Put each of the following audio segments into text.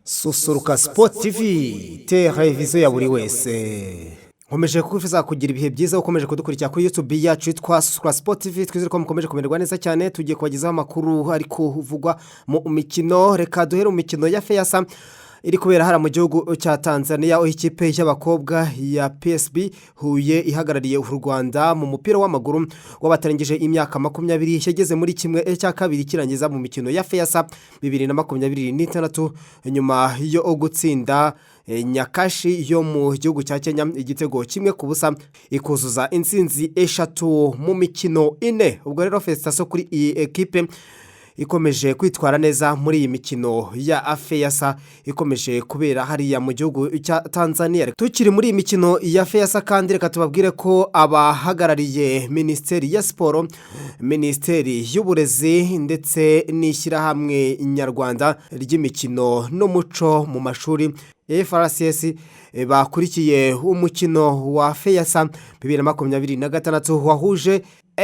Susuruka Sport TV, televiziyo ya buri wese. Nkomeje kukufuza kugira ibihe byiza. Ukomeje kudukurikira kuri YouTube yacu yitwa Susuruka Sport TV, twizere ko mukomeje kumererwa neza cyane. Tugiye kubagezaho amakuru ari kuvugwa mu mikino. Reka duhere mu mikino ya FEASSSA iri kubera hariya mu gihugu cya Tanzania, aho ikipe y'abakobwa ya PSB Huye ihagarariye u Rwanda mu mupira w'amaguru w'abatarengeje imyaka 20 yageze muri 1/2 kirangiza mu mikino ya FEASSSA 2026, nyuma yo gutsinda Nyakashi yo mu gihugu cya Kenya igitego 1-0, ikuzuza intsinzi 3 mu mikino 4. Ubwo rero félicitations kuri iyi ekipe ikomeje kwitwara neza muri iyi mikino ya FEASSSA ikomeje kubera hariya mu gihugu cya Tanzania. Tukiri muri iyi mikino ya FEASSSA kandi, reka tubabwire ko abahagarariye Minisiteri ya Siporo, Minisiteri y'Uburezi ndetse n'Ishyirahamwe Nyarwanda ry'Imikino n'Umuco mu Mashuri, FRCS, bakurikiye umukino wa FEASSSA 2026 wahuje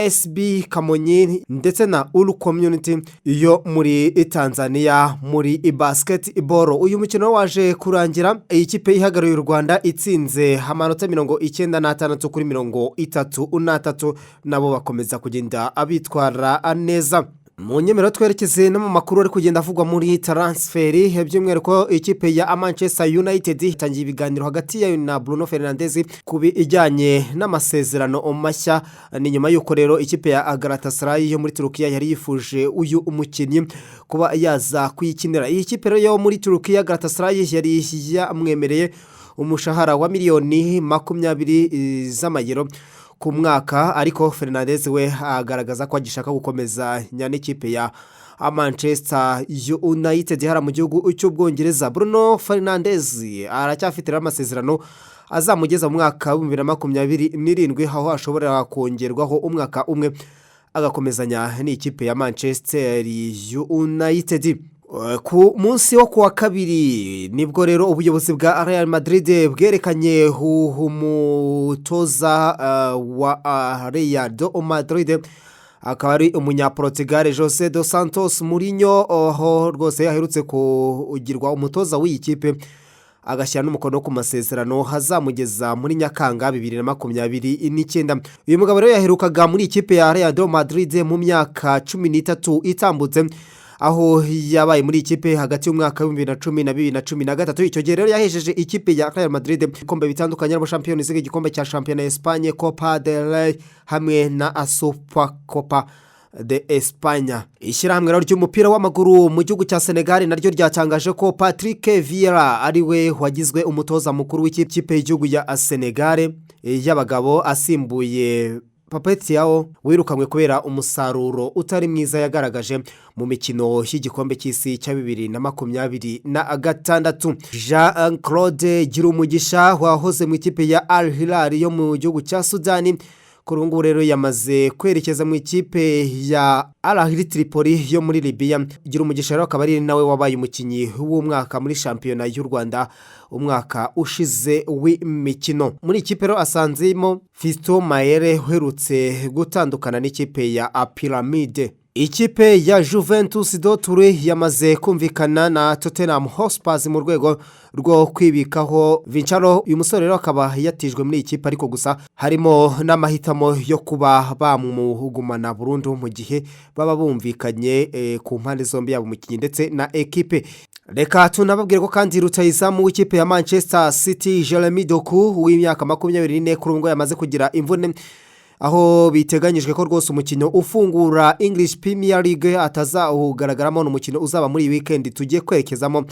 SB Kamonyi ndetse na Uru Community yo muri Tanzania muri basketball. Uyu mukino waje kurangira iyi kipe ihagarariye u Rwanda itsinze amanota 96 kuri 33, nabo bakomeza kugenda bitwara neza. Mu nyemero twerekeze no mu makuru ari kugenda avugwa muri transfer, by'umwihariko ikipe ya Manchester United itangiye ibiganiro hagati yayo na Bruno Fernandes ku bijyanye n'amasezerano mashya. Ni nyuma y'uko rero ikipe ya Galatasaray yo muri Turukiya yari yifuje uyu umukinnyi kuba yaza kuyikinira. Iyi kipe rero yo muri Turukiya, Galatasaray, yari yamwemereye umushahara wa miliyoni 20 z'amayero ku mwaka, ariko Fernandes we agaragaza ko agishaka gukomeza n'ikipe ya Manchester United hariya mu gihugu cy'Ubwongereza. Bruno Fernandes aracyafite rero amasezerano azamugeza mu mwaka wa 2027, aho ashobora kongerwaho umwaka umwe agakomezanya n'ikipe ya Manchester United. Ku munsi wo kuwa kabiri nibwo rero ubuyobozi bwa Real Madrid bwerekanye umutoza wa Real Madrid, akaba ari Umunyaportugal Jose dos Santos Mourinho, aho rwose aherutse kugirwa umutoza w'iyi kipe, agashyira n'umukono ku masezerano hazamugeza muri Nyakanga 2029. Uyu mugabo rero yaherukaga muri ikipe ya Real Madrid mu myaka 13 itambutse, aho yabaye muri ikipe hagati y'umwaka wa 2010 na 2013. Icyo gihe rero yahejeje ikipe ya Real Madrid ibikombe bitandukanye, harimo Champions League, igikombe cya shampiyona Espagne, Copa del Rey hamwe na Super Copa de Espagne. Ishyirahamwe ry'umupira w'amaguru mu gihugu cya Senegal naryo ryatangaje ko Patrick Vieira ari we wagizwe umutoza mukuru w'ikipe y'igihugu ya Senegal y'abagabo, asimbuye Pape Thiaw wirukanywe kubera umusaruro utari mwiza yagaragaje mu mikino y'igikombe cy'isi cya 2026. Jean Claude Girumugisha wahoze mu ikipe ya Al Hilal yo mu gihugu cya Sudani, kuri ubu ngubu rero yamaze kwerekeza mu ikipe ya Al Ahli Tripoli yo muri Libya. Girumugisha rero akaba ari nawe wabaye umukinnyi w'umwaka muri shampiyona y'u Rwanda umwaka ushize w'imikino. Muri ikipe rero asanzemo Fiston Mayele uherutse gutandukana n'ikipe ya Pyramids. Ikipe ya Juventus de Turin yamaze kumvikana na Tottenham Hotspur mu rwego rwo kwibikaho Vincaro. Uyu musore rero akaba yatijwe muri iyi kipe, ariko gusa harimo n'amahitamo yo kuba bamuhugumana burundu mu gihe baba bumvikanye ku mpande zombi, yaba umukinnyi ndetse na ekipe. Reka tunababwire ko kandi rutayizamu w'ikipe ya Manchester City, Jeremy Doku w'imyaka 24, kuri ubu ngubu yamaze kugira imvune, aho biteganyijwe ko rwose umukino ufungura English Premier League atazawugaragaramo. Ni umukino uzaba muri iyi weekend tugiye kwerekezamo,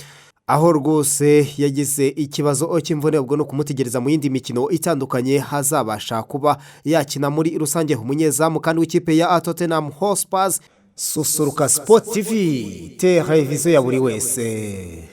aho rwose yagize ikibazo cy'imvune. Ubwo ni ukumutegereza mu yindi mikino itandukanye hazabasha kuba yakina muri rusange. Umunyezamu kandi w'ikipe ya Tottenham Hotspur. Susuruka Sport TV, televiziyo ya buri wese.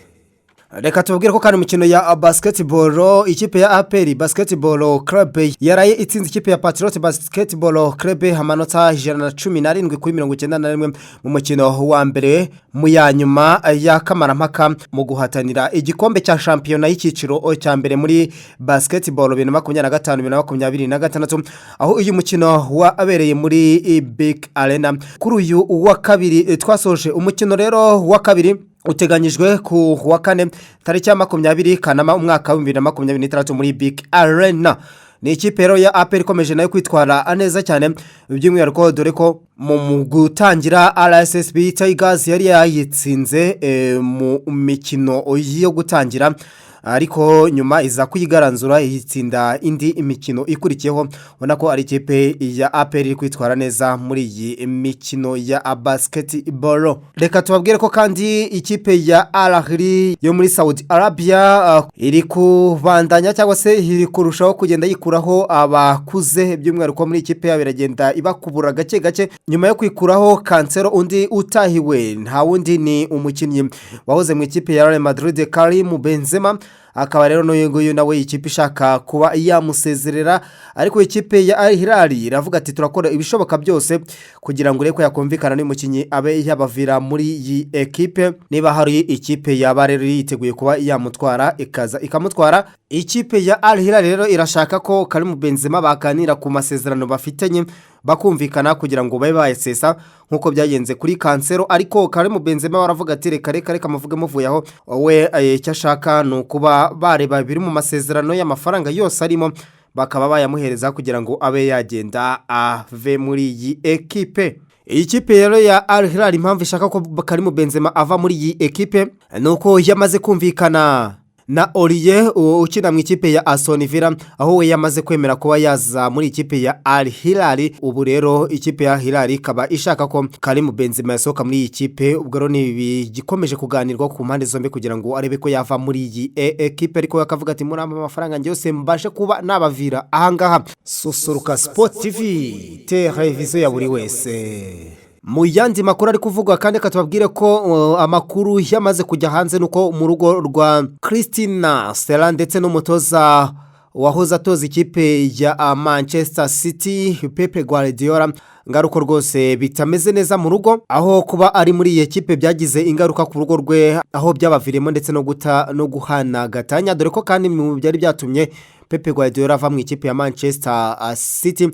Reka tubabwire ko kandi imikino ya basketball, ikipe ya APR Basketball Club yaraye itsinze ikipe ya Patriots Basketball Club amanota 117 kuri 91 mu mukino wa mbere mu ya nyuma ya kamarampaka mu guhatanira igikombe cya shampiyona y'icyiciro cya mbere muri basketball 2025 2026, aho uyu mukino wabereye muri BK Arena kuri uyu wa kabiri. Twasoje umukino rero wa kabiri. Uteganyijwe ku wa kane, tariki ya 20 Kanama, umwaka wa 2026, muri BK Arena. Ni ikipe rero ya APR ikomeje nayo kwitwara neza cyane, by'umwihariko dore ko mu gutangira RSSB Tigers yari yayitsinze mu mikino yo gutangira, ariko nyuma iza kuyigaranzura, iyitsinda indi imikino ikurikiyeho. Ubona ko ari ikipe ya APR iri kwitwara neza muri iyi mikino ya basketball. Reka tubabwire ko kandi ikipe ya Al Ahly yo muri Saudi Arabia iri kubandanya cyangwa se iri kurushaho kugenda yikuraho abakuze, by'umwihariko muri ikipe yabo iragenda ibakubura gake gake nyuma yo kwikuraho Cancelo. Undi utahiwe nta wundi, ni umukinnyi wahoze mu ikipe ya Real Madrid, Karim Benzema. Akaba rero n'uyu nguyu nawe ikipe ishaka kuba yamusezerera, ariko ikipe ya Al Hilal iravuga ati: "Turakora ibishoboka byose kugira ngo urebe ko yakumvikana n'umukinnyi abe yabavira muri iyi ekipe." Niba hari ikipe yaba rero yiteguye kuba yamutwara, ikaza ikamutwara. Ikipe ya Al Hilal rero irashaka ko Karim Benzema baganira ku masezerano bafitanye, bakumvikana kugira ngo babe bayasesa nk'uko byagenze kuri Cancelo. Ariko Karim Benzema baravuga ati: "Reka, reka, reka, muvuge muvuye aho." We icyo ashaka ni ukuba bareba ibiri mu masezerano y'amafaranga yose arimo, bakaba bayamuhereza kugira ngo abe yagenda ave muri iyi ekipe. Iyi kipe rero ya Al Hilal, impamvu ishaka ko Karim Benzema ava muri iyi ekipe ni uko yamaze kumvikana na Houllier ukina mu ikipe ya Aston Villa, aho we yamaze kwemera kuba yaza muri ikipe ya Al Hilal. Ubu rero ikipe ya Hilal ikaba ishaka ko Karim Benzema yasohoka muri iyi kipe. Ubwo rero ni igikomeje kuganirwa ku mpande zombi kugira ngo arebe ko yava muri iyi ekipe, ariko akavuga ati: "Muri amafaranga yose mbashe kuba nabavira ahangaha." Susuruka Sport TV, televiziyo ya buri wese. Mu yandi makuru ari kuvugwa kandi, reka tubabwire ko amakuru yamaze kujya hanze nuko mu rugo rwa Christina Stella ndetse n'umutoza wahoze atoza ikipe ya Manchester City, Pep Guardiola, ngaruko rwose bitameze neza mu rugo, aho kuba ari muri iyi kipe byagize ingaruka ku rugo rwe, aho byabaviremo ndetse no guta no guhana gatanya, dore ko kandi mu byari byatumye Pep Guardiola ava mu ikipe ya Manchester City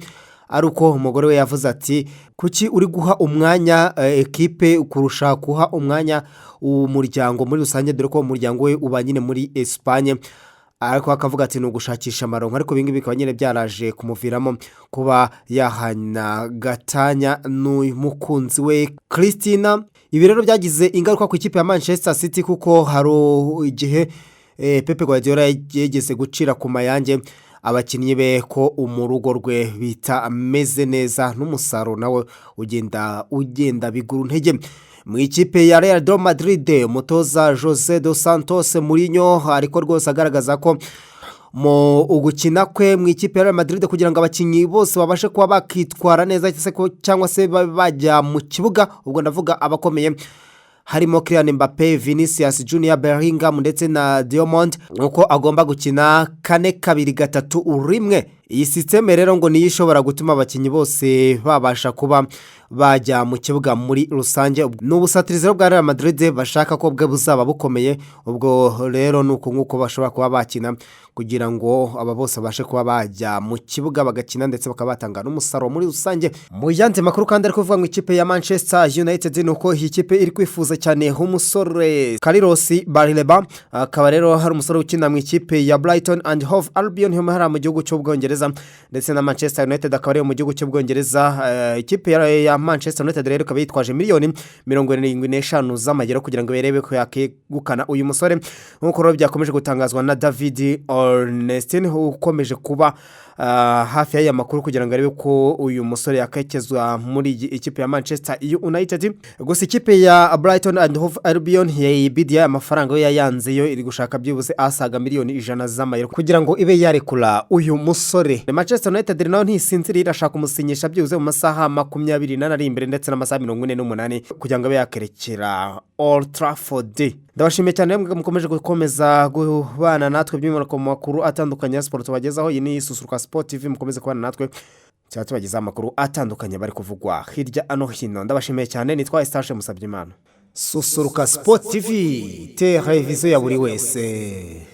ari uko umugore we yavuze ati: "Kuki uri guha umwanya ekipe kurusha guha umwanya umuryango muri rusange?" Dore ko umuryango we uba nyine muri Esipanye, ariko akavuga ati ni ugushakisha amaronko. Ariko ibingibi bikaba nyine byaraje kumuviramo kuba yahana gatanya n'umukunzi we Christina. Ibi rero byagize ingaruka ku ikipe ya Manchester City, kuko hari igihe Pep Guardiola yigeze gucira ku mayange abakinnyi be ko mu rugo rwe bitameze neza, n'umusaruro nawe ugenda bigura intege. Mu ikipe ya Real de Madrid, umutoza Jose dos Santos Mourinho ariko rwose agaragaza ko mu gukina kwe mu ikipe ya Real Madrid, kugira ngo abakinnyi bose babashe kuba bakitwara neza cyangwa se babe bajya mu kibuga, ubwo ndavuga abakomeye harimo Kylian Mbappe, Vinicius Junior, Bellingham ndetse na Diamond, nuko agomba gukina 4-2-3-1. Iyi système rero ngo niyo ishobora gutuma abakinnyi bose babasha kuba bajya mu kibuga muri rusange. Ni ubusatirizi bwa Real Madrid bashaka ko bwe buzaba bukomeye. Ubwo rero ni uku nguko bashobora kuba bakina kugira ngo aba bose babashe kuba bajya mu kibuga bagakina, ndetse bakaba batanga n'umusaruro muri rusange. Mu yandi makuru kandi ari kuvuga ngo ikipe ya Manchester United, ni uko iyi kipe iri kwifuza cyane umusore Carlos Baleba. Akaba rero hari umusore ukina mu ikipe ya Brighton and Hove Albion hariya mu gihugu cy'Ubwongereza, ndetse na Manchester United akaba ari mu gihugu cy'Ubwongereza. Ikipe ya Manchester United rero ikaba yitwaje miliyoni 75 z'amagero kugira ngo irebe ko yakegukana uyu musore, nk'uko rero byakomeje gutangazwa na David Ornstein ukomeje kuba hafi y'aya makuru kugira ngo arebe ko uyu musore yakekezwa muri iyi ikipe ya Manchester United. Gusa ikipe ya Brighton and Hove Albion yayibidiye amafaranga yo yayanze, yo iri gushaka byibuze asaga miliyoni 100 z'amayero kugira ngo ibe yarekura uyu musore. Manchester United nayo ntisinziriye, irashaka kumusinyisha byibuze mu masaha 24 ari imbere ndetse n'amasaha 48 kugira ngo abe yakerekera Old Trafford. Ndabashimiye cyane mukomeje gukomeza kubana natwe, by'umwihariko mu makuru atandukanye ya siporo tubagezaho. Iyi ni Susuruka Sport TV, mukomeze kubana natwe cyangwa tubagezaho amakuru atandukanye bari kuvugwa hirya no hino. Ndabashimiye cyane, nitwa Esitashe Musabyimana. Susuruka Sport TV, televiziyo ya buri wese.